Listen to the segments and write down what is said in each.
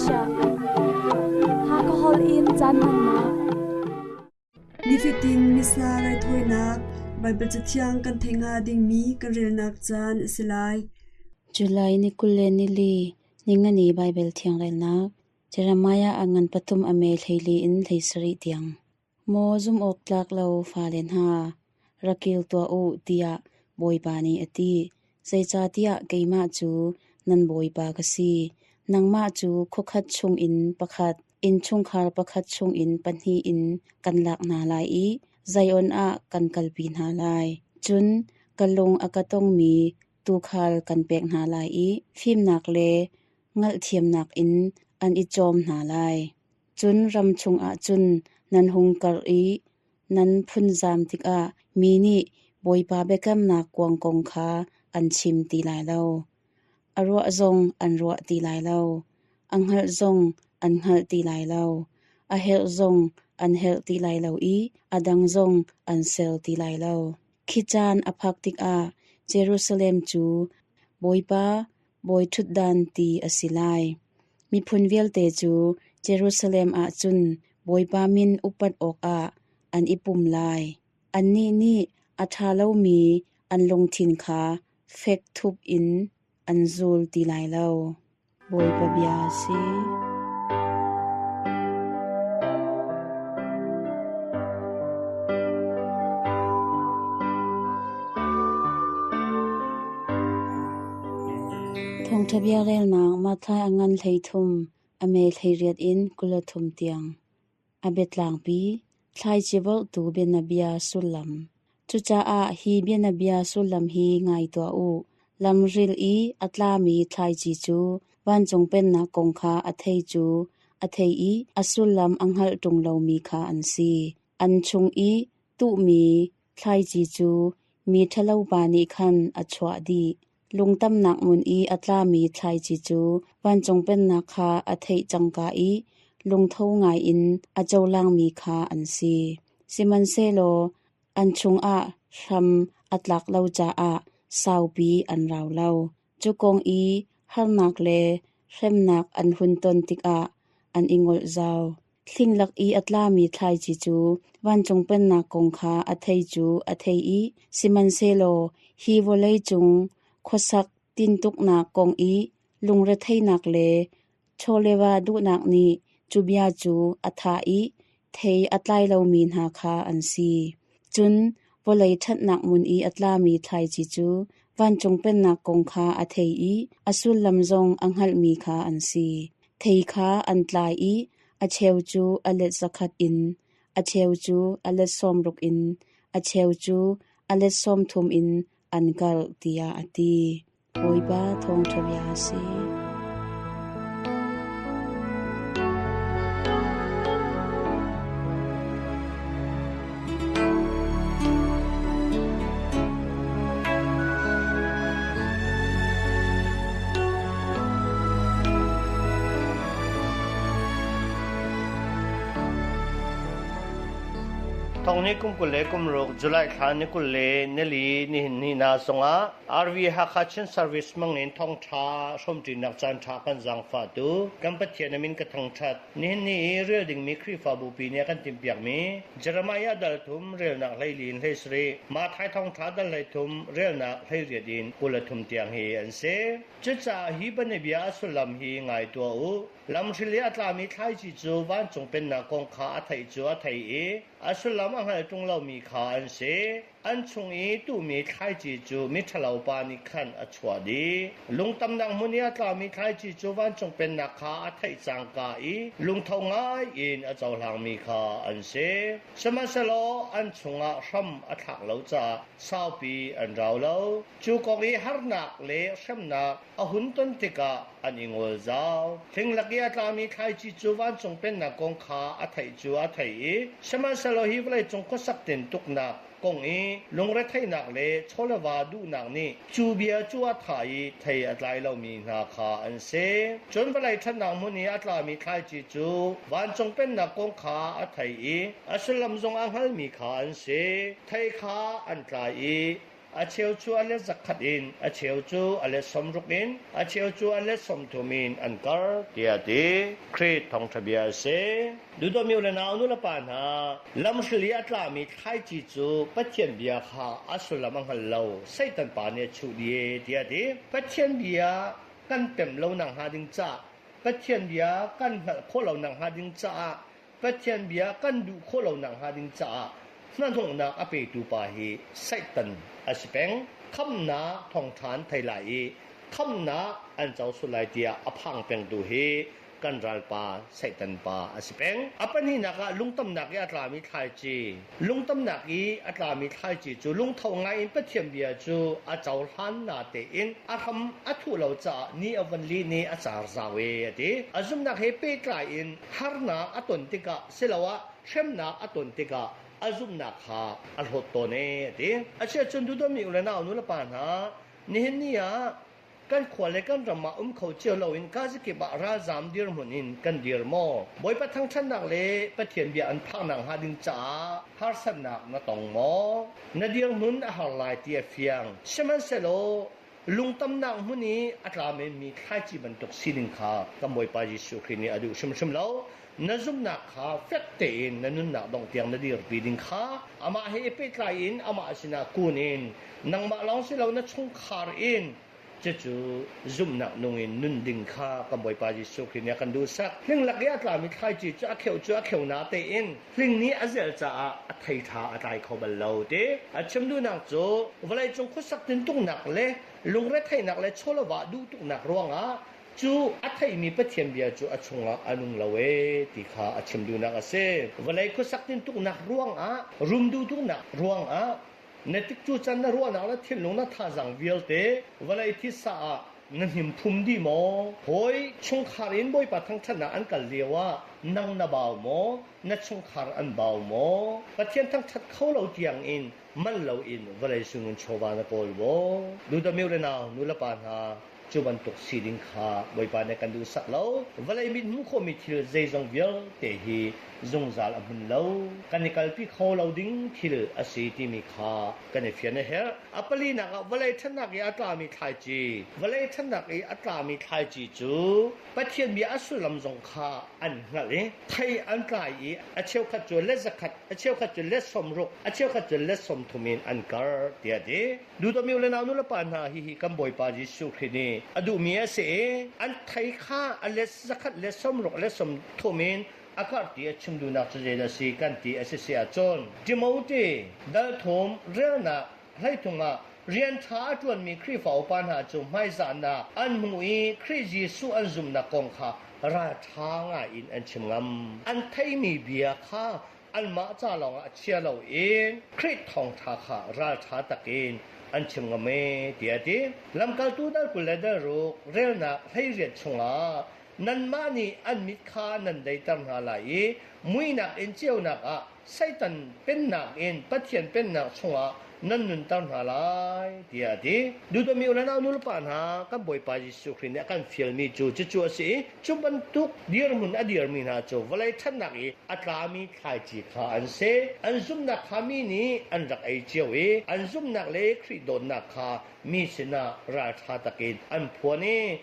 Asia. Hakha holh in caan hmannak. Nifatin Missa raithawinak Baibal Cathiang kan theih hnga dingmi kan relnak caan a si lai. July ni 24, ningani Baibal Thiang relnak Jeremiah a ngan pathum a me 14 in 17 tiang. Maw zumhawktlak lo fale hna, ra kil tuah u, tiah Bawipa nih a ti. Zeicahtiah keimah cu nan Bawipa ka si. Nangmah cu khuakhat chungin pakhat, innchungkhar pakhat chungin pahnih in kan lak hna lai i Zion ah kan kalpi hna lai. Cun ka lung a ka tongmi tuukhal kan pek hna lai i fimnak le hngalhthiamnak in an i cawm hna lai. Cun ram chungah cun nan hung karh i nan phunzam tikah mi nih Bawipa biakamnak kuang kong kha an chim ti lai lo. A ruah zong an ruah ti lai lo. A hngalh zong an hngalh ti lai lo. A helh zong an helh ti lai lo i a dang zong an sel ti lai lo. Khi caan a phak tikah Jerusalem cu Bawipa bawiṭhutdan ti a si lai. Miphun vialte cu Jerusalem ah cun Bawipa min upat awkah an i pum lai. Annih nih a ṭha lomi an lungthin kha fek ṭhup in an zul ti lai lo. Bawipa bia a si. Thawngṭha bia relnak Matthai a ngan 13, a me 18 in 23 tiang. A biatlangpi, thlaici vorhtu bianabia sullam. Cucaah hi bianabia sullam hi ngai tuah u. Lamril i a tlami thlaici cu vancung pennak kong kha a thei cu a thei i a sullam a hngalh ṭung lomi kha an si. An chung i tuhmi thlaici cu mi ṭhalopa nih khan a chuah dih. Lungtamnak hmun i a tlami thlaici cu vancung pennak kha a theih cangka i lungtho ngaiin a cohlangmi kha an si. Sihmanhsehlaw an chungah hram a tlak lo caah saupi an rau lo. Cu kong i harnak le hremnak an hun ton tikah an i ngolh zau. Hling lak i a tlami thlaici cu vancung pennak kong kha a thei cu a thei i sihmanhsehlaw hi vawlei cung khuasak tintuknak kong i lungretheihnak le chawleva duhnak nih cu bia cu a thah i thei a tlai lomi hna kha an si. Cun vawlei ṭhatnak hmun i a tlami thlaici cu vancung pennak kong kha a thei i a sullam zong a hngalhmi kha an si. Thei kha an tlai i a cheu cu a let 100 in, a cheu cu a let 60 in, a cheu cu a let 30 in an karh, tiah a ti. Bawipa thawngṭha bia a si. Thong ni kum 26 July thla ni 24 nihin ni na zongah RV Hakha Chin Service mangin thawngṭha hrawmṭinak caanṭha kan zaangfahtu kan Pathian a min ka thangṭhat. Nihin ni i rel dingmi Khrihfabu pi nih a kan timhpiakmi Jeremiah dal thum relnak 14 in 17, Matthai thawngṭha dal 13 relnak 18 in 23 tiang hi an si. Cucaah hi bianabia a sullam hi ngai tuah u. Lamhril i a tlami thlaici cu vancung pennak kong kha a theih cu a thei i a sullam a hngal ṭung lomi kha an si. An chung i tuhmi thlaici cu miṭhalo pa nih khan a chuah dih. Lungtamnak hmun i a tlami thlaici cu vancung pennak kha a theih cangka i lungtho ngai in a cohlangmi kha an si. Sihmanhsehlaw an chungah hram a thlak lo caah saupi an rau lo. Cu kong i harnak le hremnak a hun ton tikah an i ngol zau. Hling lak i a tlami thlaici cu vancung pennak kong kha a theih cu a thei i sihmanhsehlaw hi vawleicung khuasak tintuknak kong i lungretheihnak le chawleva duhnak nih cu bia cu a thah i thei a tlai lomi hna kha an si. Cun vawlei ṭhatnak hmun i a tlami thlaici cu vancung pennak kong kha a thei i a sullam zong a hngalmi kha an si. Thei kha an tlai i A cheu cu a let zakhat in, a cheu cu a let 60 in, a cheu cu a let 30 in an kar, tiah a ti. Khrih thawngṭha bia a si. Duhdawmi u le nau nu le pa hna, lamhril i a tlami thlaici cu Pathian bia kha a sullam a hngal lo, Satan pa nih a chuh dih e, tiah a ti. Pathian bia kan pem lo nakhnga ding caah, Pathian bia kan hngalh khawh lo nakhnga ding caah, Pathian bia kan duh khawh lo nakhnga ding caah hnahnawhnak a petu pa hi Satan a si peng. Khamnak thawngṭha an thei lai i khamnak an co sual lai tiah a phang pengtu hi kan ralpa Satan pa a si peng. A pahnihnak ah lungtamnak i a tlami thlaici. Lungtamnak i a tlami thlaici cu lungtho ngai in Pathian bia cu a cohlan na tein a hram a thuh lo caah ni a von lih ni a car zau e a ti. A zumhnak he pehtlai in harnak a ton tikah siloah hremnak a ton tikah a zumhnak kha a hlawt tawn e a ti. Asiahcun duhdawmi u le nau nu le pa hna, nihin ni ah kan khua le kan ram ah um kho cio loin kazakip ah ralzaam dirhmun in kan dir maw? Bawipa thangṭhatnak le Pathian bia an phaknak hnga ding caah harsatnak na tong maw? Na dirhmun a har lai ti a fiang. Sihmanhsehlaw lungtamnak hmun i a tla menmi thlaici bantuk sining kha kan Bawipa Jesuh Khrih nih a duh hrimhrim lo. Na zumhnak kha fek tein na nunnak dongh tiang na dirpi ding kha amah he i pehtlai in amah sinah kun in nangmah lawng si lo na chungkhar in cucu zumhnak nung in nun ding kha kan Bawipa Jesuh Khrih nih a kan duhsak. Hlinglak i a tlami thlaici cu a kheuh cu a kheu na tein hling nih a zel caah a thei ṭha a tlai kho bal lo ti. A chim duhnak cu vawleicung khuasak tintuknak le lungretheihnak le chawlawah duh tuknak ruangah cu a theimi Pathian bia cu a chungah a nung lo ee ti kha a chim duhnak a si. Vawlei khuasak tintuknak ruangah, rum duhtuknak ruangah na tikcu can na ruahnak le thinlung na thazaang vialte vawlei thisa ah na hnim phum dih maw? Hawi chungkhar in Bawipa thangṭhatnak an kal lio ah nang na bau maw? Na chungkhar an bau maw? Pathian thangṭhat kho lo tiang in man loin vawlei sungin chawva na kawl maw? Dudamiu le nau nu le pa hna cu bantuk sining kha Bawipa nih kan duhsak lo. Vawlei mit hmuh khawhmi thil zeizong vialte hi zungzal a hmun lo. Kan i kalpi kho lo ding thil a si timi kha kan i fian a herh. A palinak ah vawlei ṭhatnak i a tlami thlaici. Vawlei ṭhatnak i a tlami thlaici cu Pathian bia a sullam zong kha an hngalh i thei an tlai i a cheukhat cu let zakhat, a cheukhat cu let 60, a cheukhat cu let 30 in an kar tiah a ti. Duhdawmi u le nau nulepa hna, hihi kan Bawipa Jesuh Khrih nih a duhmi a si i an thei kha a let zakhat le 60 le 30 in a karh ti a chim duhnak cu zeidah a si kan ti a si si ahcun Timote dal thum relnak 13 ah rian ṭha a ṭuanmi Khrihfa upa hna cu hmaizahnak an hmu i Khrih Jesuh an zumhnak kong kha ralṭha ngai in an chim ngam. An theimi bia kha anmah ca lawngah chia loin Khrih thawngṭha kha ralṭha takin an chim ngam ee tiah a ti. Lamkaltu dal 20 le dal 6 relnak 18 chungah nanmah nih an mit kha nan deiter hna lai i muihnak in ceunak ah Satan pennak in Pathian pennak chungah nan nunter hna lai tiah a ti. Duhdawmi u le nau nulepa hna kan Bawipa Jesuh Khrih nih a kan fialmi cu cucu a si i cu bantuk dirhmun a dirmi hna cu vawlei ṭhatnak i a tlami thlaici kha an si. An zumhnak kha mi nih an rak ei cio i an zumhnak le Khrih dawtnak kha mi sinah ralṭha takin an phuan i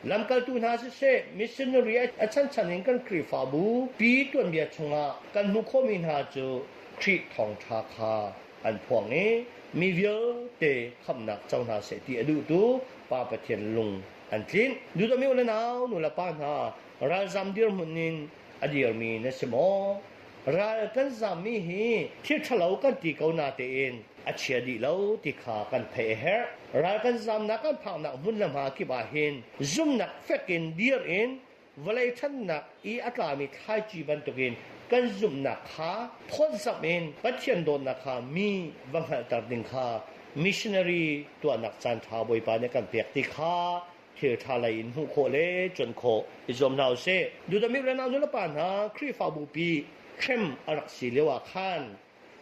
Lamkaltu hna siseh, missionary a chanchan in kan Khrihfabu pi tuanbia chungah kan hmuh khawhmi hna cu Khrih thawngṭha kha an phuang i mi vialte khamhnak co hna seh ti a duhtu Pa Pathian lung an tlinh. Duhdawmi u le nau, nu le pa hna, ralzam dirhmun in a dirmi na si maw? Ral kan zammi hi thil ṭhalo kan ti ko natein a chia dih lo ti kha kan theih a herh. Ral kan zamnak kan phaknak hmun le hma kip ah hin zumnak fek in dir in vawlei ṭhannak i a tlami thlaici bantukin kan zumhnak kha phawtzamh in Pathian dawtnak kha mi va hngalhter ding kha missionary tuahnak caanṭha Bawipa nih kan pek ti kha thil ṭha lei in hmuh khawh le cuan khawh i zuam hna usih. Dudamik le nau nulepa hna Khrihfabu pi hrem a rak si lio ah khan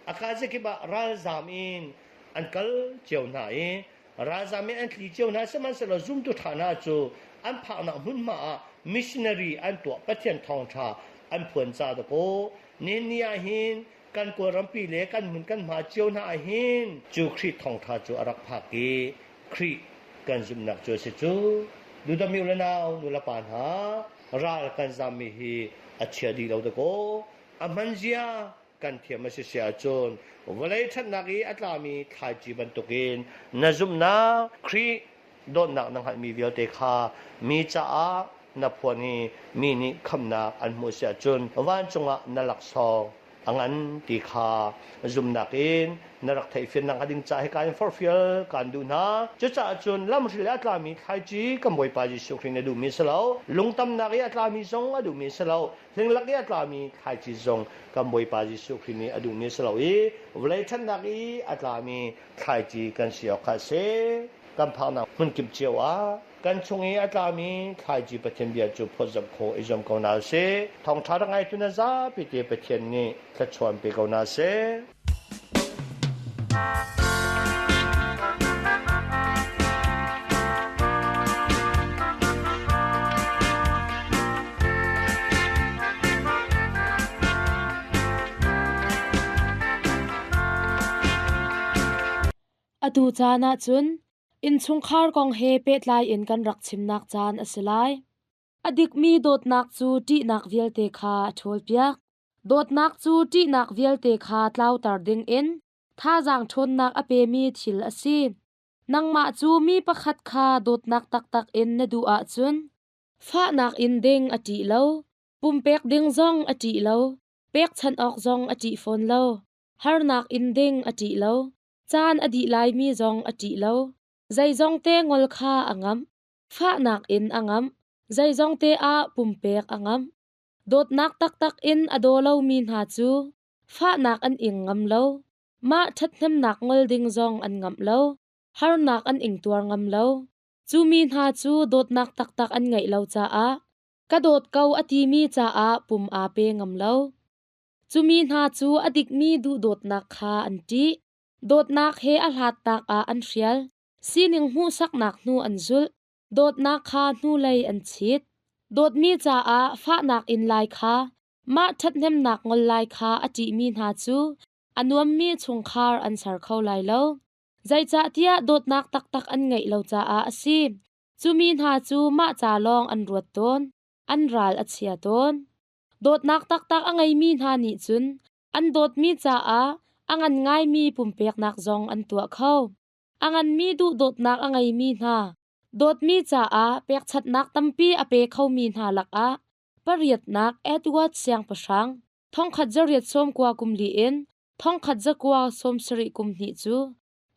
a kazakip ah ralzam in an kal cio hna i ralzam in an tli cio hna. Sihmanhsehlaw zumtu ṭha hna cu an phaknak hmunhma ah missionary an tuah, Pathian thawngṭha an phuan ca dakaw. Nihin ni ah hin Kan Kawlrampi le kan hmun kan hma cio hna ah hin cu Khrih thawngtha cu a rak phak i Khrih kan zumhnak cu a si cu. Dudami u le nau nu le pa hna, ral kan zammi hi a chia dih lo dakaw. A hman zia kan thiam a si si ahcun vawlei ṭhatnak i a tlami thlaici bantukin na zumhnak Khrih dawtnak na hngalhmi vialte kha mi caah na phuan i mi nih khamhnak an hmuh si ahcun vancung ah na laksawng a ngan ti kha zumnak in na rak theihfiannak hnga ding ca hi kaan forhfial kaan duh hna. Cucaah cun lamhri le a tlami thlaici kan Bawipa Jesuh Khrih nih a duhmi si lo, lungtamnak i a tlami zong a duhmi si lo, Hlinglak i a tlami thlaici zong kan Bawipa Jesuh Khrih nih a duhmi a si lo i vawlei ṭhatnak i a tlami thlaici kan si awk kha a si. Kan phaknak hmunkip cio ah kan chung i a tlami thlaici Pathian bia cu phawtzamh khawh i zuam ko hna usih. Thawngṭha rak ngaitu na zapi te Pathian nih thluachuah pe ko hna seh. Atu caan ah cun innchungkhar kong he pehtlai in kan rak chimnak caan a si lai. A dikmi dawtnak cu ṭihnak vialte kha a ṭhawlpiak. Dawtnak cu ṭihnak vialte kha tlauter dingin thazaang ṭhawnnak a pemi thil a si. Nangmah cu mi pakhat kha dawtnak taktak in na duh ahcun fahnak in ding a ṭih lo, pumpek ding zong a ṭih lo, pekchanh awk zong a ṭih fawn lo, harnak in ding a ṭih lo, caan a dih laimi zong a ṭih lo, zeizongte ngol kha a ngamh, fahnak in a ngamh, zeizongte ah pumpek a ngamh. Dawtnak taktak in a daw lomi hna cu fahnak an ing ngam lo. Mah ṭhathnemnak ngol ding zong an ngamh lo. Harnak an ingtuar ngam lo. Cu mi hna cu dawtnak taktak an ngeih lo caah ka dawt ko a timi caah pum aa pe ngam lo. Cu mi hna cu a dikmi duhdawtnak kha an ṭih. Dawtnak he a hlatnak ah an hrial. Sining hmuhsaknak hnu an zulh. Dawtnak kha hnulei an chit. Dawtmi caah fahnak in lai kha, mah ṭhathnemnak ngol lai kha a ṭihmi hna cu a nuammi chungkhar an ser kho lai lo. Zeicahtiah dawtnak taktak an ngeih lo caah a si. Cu mi hna cu mah ca lawng an ruat tawn, an ral a chia tawn. Dawtnak taktak a ngeimi hna nih cun an dawtmi caah a ngan ngaimi pumpeknak zong an tuah kho. A nganmi duhdawtnak a ngeimi hna, dawtmi caah pekchanhnak tampi a pe khomi hna lakah pariatnak Edward Siangpahrang thongkhat zariat sawmkua kum li in thongkhat zakua sawmsarih kum hnih cu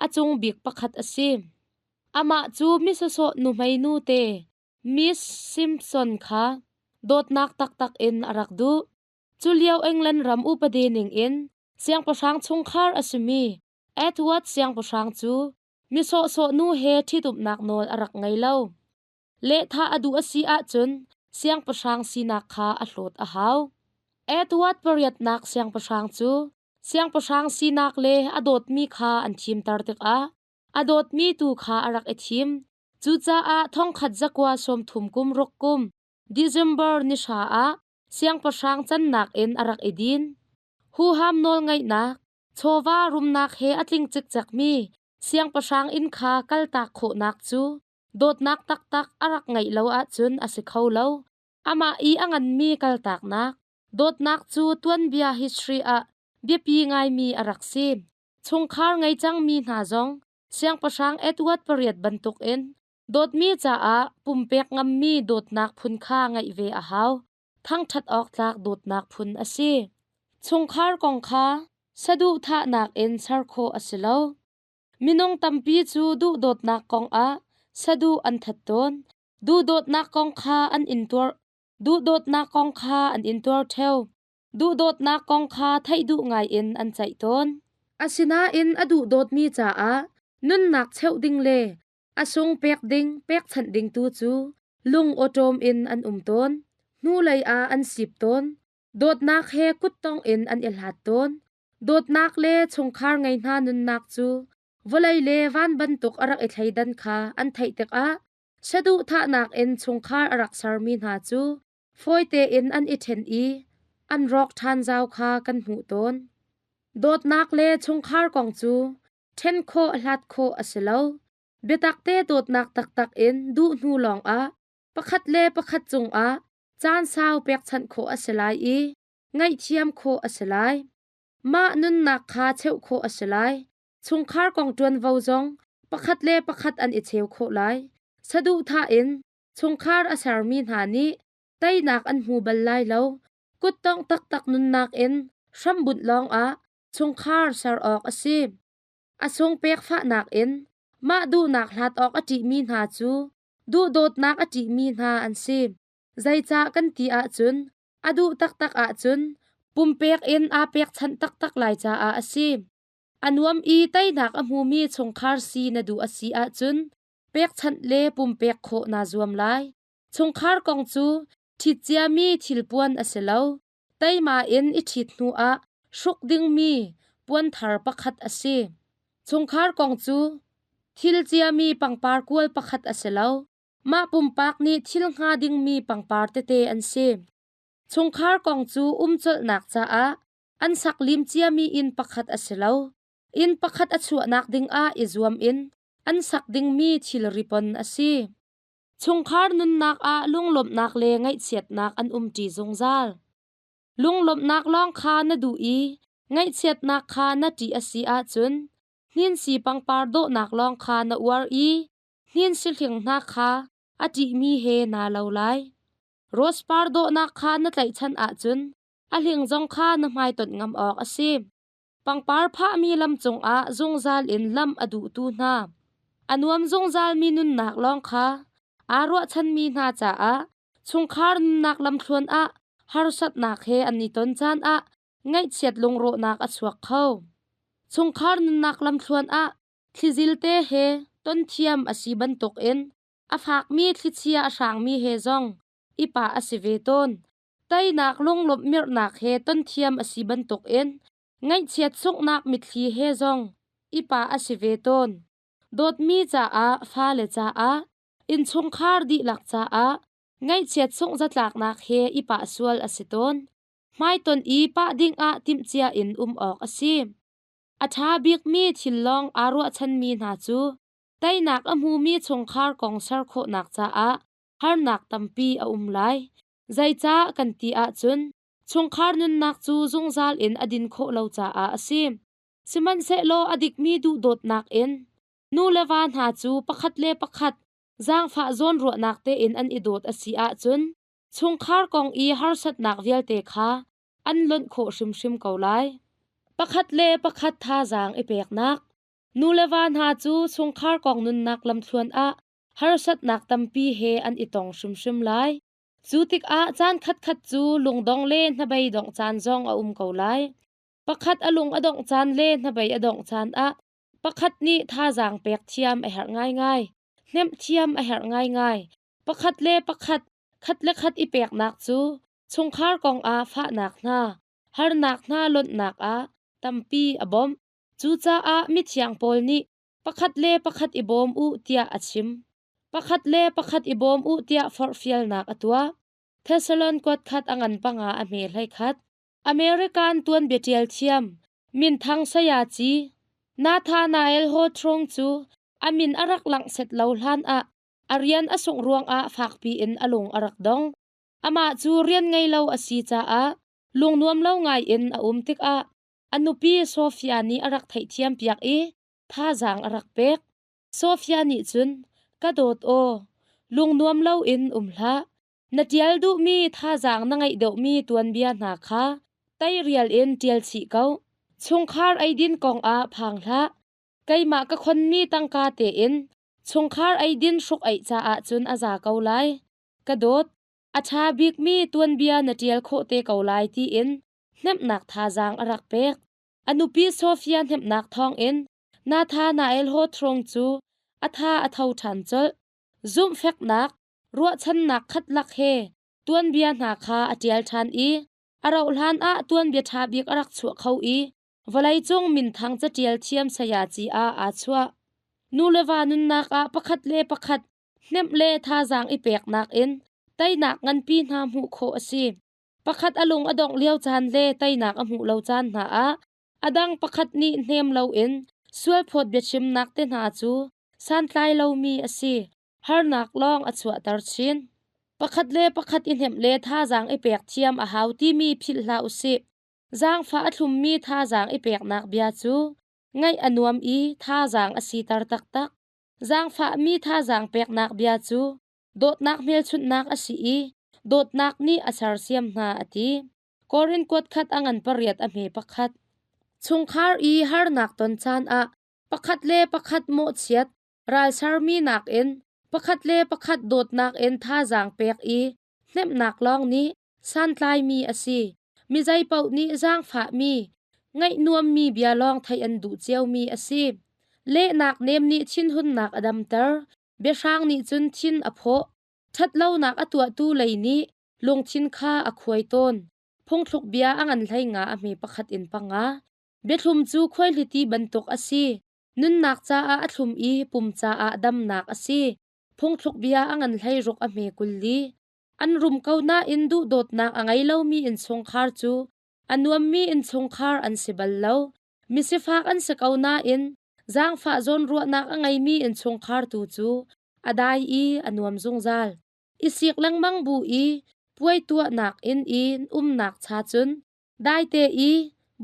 a cung bik pakhat a si. Amah cu misawsawh nuhmei nute Miss Simpson kha dawtnak taktak in a rak duh. Cu lio England ram upadi ningin siangpahrang chungkhar a simi Edward siangpahrang cu mi sawhsawh nu he ṭhitumnak nawl a rak ngei lo. Lehthah a duh a si ahcun siangpahrang sinak kha a hlawt a hau. Edward pariatnak siangpahrang cu siangpahrang sinak le a dawtmi kha an thimter tikah a dawtmi tu kha a rak i thim. Cucaah thongkhat zakua sawmthum kum ruk kum December ni hra ah siangpahrang cannak in a rak i din. Huham nawlngeihnak, chawva rumnak he a tling cikcekmi siangpahrang inn kha kaltak khawhnak cu dawtnak taktak a rak ngeih lo ahcun a si kho lo. Amah i a nganmi kaltaknak, dawtnak cu tuanbia history ah biapi ngaimi a rak si. Chungkhar ngei cangmi hna zong siangpahrang Edward pariat bantukin dawtmi caah pumpek ngammi dawtnak phun kha ngeih ve a hau. Thangṭhat awk tlak dawtnak phun a si. Chungkhar kong kha saduhthahnak in ser khawh a si lo. Minung tampi cu duhdawtnak kong ah saduh an that tawn. Duhdawtnak kong kha an intuar duhdawtnak kong kha an intuar ṭheo. Duhdawtnak kong kha theih duh ngai in an ceih tawn. Asinain a duhdawtmi caah nunnak cheuh ding le a sung pek ding pekchanh ding tu cu lung awṭawm in an um tawn. Hnulei ah an sip tawn. Dawtnak he kuttong in an i hlat tawn. Dawtnak le chungkhar ngei hna nunnak cu vawlei le van bantuk a rak i thleidan kha an theih tikah saduhthahnak in chungkhar a rak sermi hna cu fawi tein an i ṭhen i an rawk ṭhan zau kha kan hmuh tawn. Dawtnak le chungkhar kong cu ṭhen khawh hlat khawh a si lo. Biatakte dawtnak taktak in duh hnu lawngah pakhat le pakhat cungah caan sau pekchanh khawh a si lai i ngaihthiam khawh a si lai. Mah nunnak kha cheuh khawh a si lai. Chungkhar kong ṭuanvo zong pakhat le pakhat an i cheu khawh lai. Saduhthah in chungkhar a sermi hna nih teinak an hmu bal lai lo. Kuttongh taktak nunnak in hrambunh lawngah chungkhar ser awk a si. A sung pek fahnak in mah duhnak hlat awk a ṭihmi hna cu duhdawtnak a ṭihmi hna an si. Zeicah kan ti ahcun a duh taktak ahcun pumpek in aa pekchanh taktak lai caah a si. A nuam i teinak a hmumi chungkhar si na duh a si ahcun pekchanh le pumpek khawh naa zuam lai. Chungkhar kong cu ṭhit ciami thilpuan a si lo. Teima in i ṭhit hnuah hruk dingmi puan thar pakhat a si. Chungkhar kong cu thil ciami pangpar kual pakhat a si lo. Mah pumpak nih thil hnga dingmi pangpar tete an si. Chungkhar kong cu umcolhnak caah an sak lim ciami inn pakhat a si lo. Inn pakhat a chuahnak dingah i zuam in an sak dingmi thilri pon a si. Chungkhar nunnak ah lunglawmhnak le ngaihchiatnak an umṭi zungzal. Lunglawmhnak lawng kha na duh i ngaihchiatnak kha na ṭih a si ahcun hninsi pangpar dawhnak lawng kha na uar i hninsi hling hna kha a ṭihmi he naa lo lai. Rose par dawhnak kha na tlaihchan ahcun a hling zong kha na hmaitonh ngam awk a si. Pangpar phahmi lam cungah zungzal in lam a duhtu hna, a nuam zungzalmi nunnak lawng kha aa ruahchanmi hna caah chungkhar nunnak lamthluan ah harsatnak he an i ton caan ah ngaihchiat lungrawhnak a chuak kho. Chungkhar nunnak lamthluan ah thlizil te he ton thiam a si bantukin a fakmi thlichia a hrangmi he zong i pah a si ve tawn. Teinak lunglawmh mirhnak he ton thiam a si bantukin ngaihchiat sunghnak mitthli he zong i pah a si ve tawn. Dawtmi caah, fale caah, innchungkhar dihlak caah ngaihchiat sungh zatlaknak he i pah sual a si tawn. Hmaiton i pah dingah timhcia in um awk a si. A ṭha bikmi thil lawng aa ruahchanmi hna cu teinak a hmumi chungkhar kong ser khawhnak caah harnak tampi a um lai. Zeicah kan ti ahcun chungkhar nunnak cu zungzal in a din khawh lo caah a si. Sihmanhsehlaw a dikmi duhdawtnak in nu le va hna cu pakhat le pakhat zaangfah zawnruahnak tein an i dawt a si ahcun chungkhar kong i harsatnak vialte kha an lonh khawh hrimhrim ko lai. Pakhat le pakhat thazaang i peknak. Nu le va hna cu chungkhar kong nunnak lamthluan ah harsatnak tampi he an i tong hrimhrim lai. Cu tikah caan khatkhat cu lungdong le hnabei dongh caan zong a um ko lai. Pakhat a lung a dongh caan le hnabei a dongh caan ah pakhat nih thazaang pek thiam a herh ngaingai. Hnemh thiam a herh ngaingai. Pakhat le pakhat, khat le khat i peknak cu chungkhar kong ah fahnak hna, harnak hna lonhnak ah tampi a bawmh. Cucaah mithiang Paul nih pakhat le pakhat i bawm u tiah a chim. Pakhat le pakhat i bawm u tiah forhfialnak a tuah. Thessalon kuat khat a ngan panga a hme hlei khat. American tuanbia ṭial thiam minthang sayaci Nathanael Hawthorne cu a min a rak langh set lo hlan ah a rian a sungh ruangah fakpi in a lung a rak dong. Amah cu rian ngei lo a si caah lungnuam lo ngai in a um tikah a nupi Sofia nih a rak theihthiampiak i thazaang a rak pek. Sofia nih cun, Ka dawt aw, lungnuam loin um hlah. Na ṭial duhmi thazaang na ngeih deuhmi tuanbia hna kha teirial in ṭial chih ko. Chungkhar eidin kongah phang hlah. Keimah ka khonmi tangka tein chungkhar eidin hruk-eih caah cun a za ko lai. Ka dawt, a ṭha bikmi tuanbia na ṭial khawh te ko lai tiin hnemhnak thazaang a rak pek. A nupi Sofia hnemhnak thawngin Nathanael Hawthorne cu a tha a tho ṭhan colh. Zumhfeknak, ruahchannak khatlak he tuanbia hna kha a ṭial ṭhan i a rauhhlan ah tuanbia ṭha bik a rak chuah kho i vawleicung minthang caṭial thiam sayaci ah aa chuah. Nu le va nunnak ah pakhat le pakhat hnemh le thazaang i peknak in teinak nganpi hna hmuh khawh a si. Pakhat a lung a dongh lio caan le teinak a hmuh lo caan hna ah A dang pakhat nih hnem loin sualphawt biachimnak te hna cu santlai lomi a si. Harnak lawng a chuahter chin. Pakhat le pakhat i hnemh le thazaang i pek thiam a hau timi philh hlah usih. Zaangfah a thlummi thazaang i peknak bia cu ngaih a nuam i thazaang a siter taktak. Zaangfahmi thazaang peknak bia cu dawtnak hmelchunhnak a si i dawtnak nih a sersiam hna a ti. Korin kuat khat a ngan pariat a hme pakhat. Chungkhar i harnak ton caan ah pakhat le pakhat mawhchiat, ralsermi nakin pakhat le pakhat dawtnak in thazaang pek i hnemhnak lawng nih santlaimi a si. Mi zeipaoh nih zaangfahmi, ngaih nuammi bia lawng theih an duh ciomi a si. Lehnak nem nih thinhunnak a damter, biahrang nih cun thin a phawh. Ṭhatlonak a tuahtu lei nih lungthin kha a khuai tawn. Phungthluk bia a ngan hlei nga a hme pakhat in panga. Biathlum cu khuaihliti bantuk a si. Nunnak caah a thlum i pum caah damnak a si. Phungthluk bia a ngan hlei ruk a hme 20. An rum ko nain duhdawtnak a ngei lomi innchungkhar cu a nuammi innchungkhar an si bal lo. Misifak an si ko nain zaangfah zawnruahnak a ngeimi innchungkhar tu cu a dai i a nuam zungzal. I sik lengmang bu i puai tuahnak inn i umnak cha cun daite i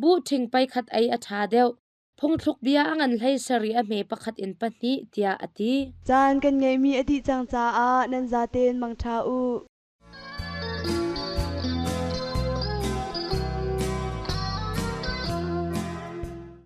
buh ṭhing peikhat ei a ṭha deuh. Phungthluk bia a ngan hlei sarih a hme pakhat in pahnih tiah a ti. Caan kan ngeihmi a dih cang caah nan zaten mangṭha u.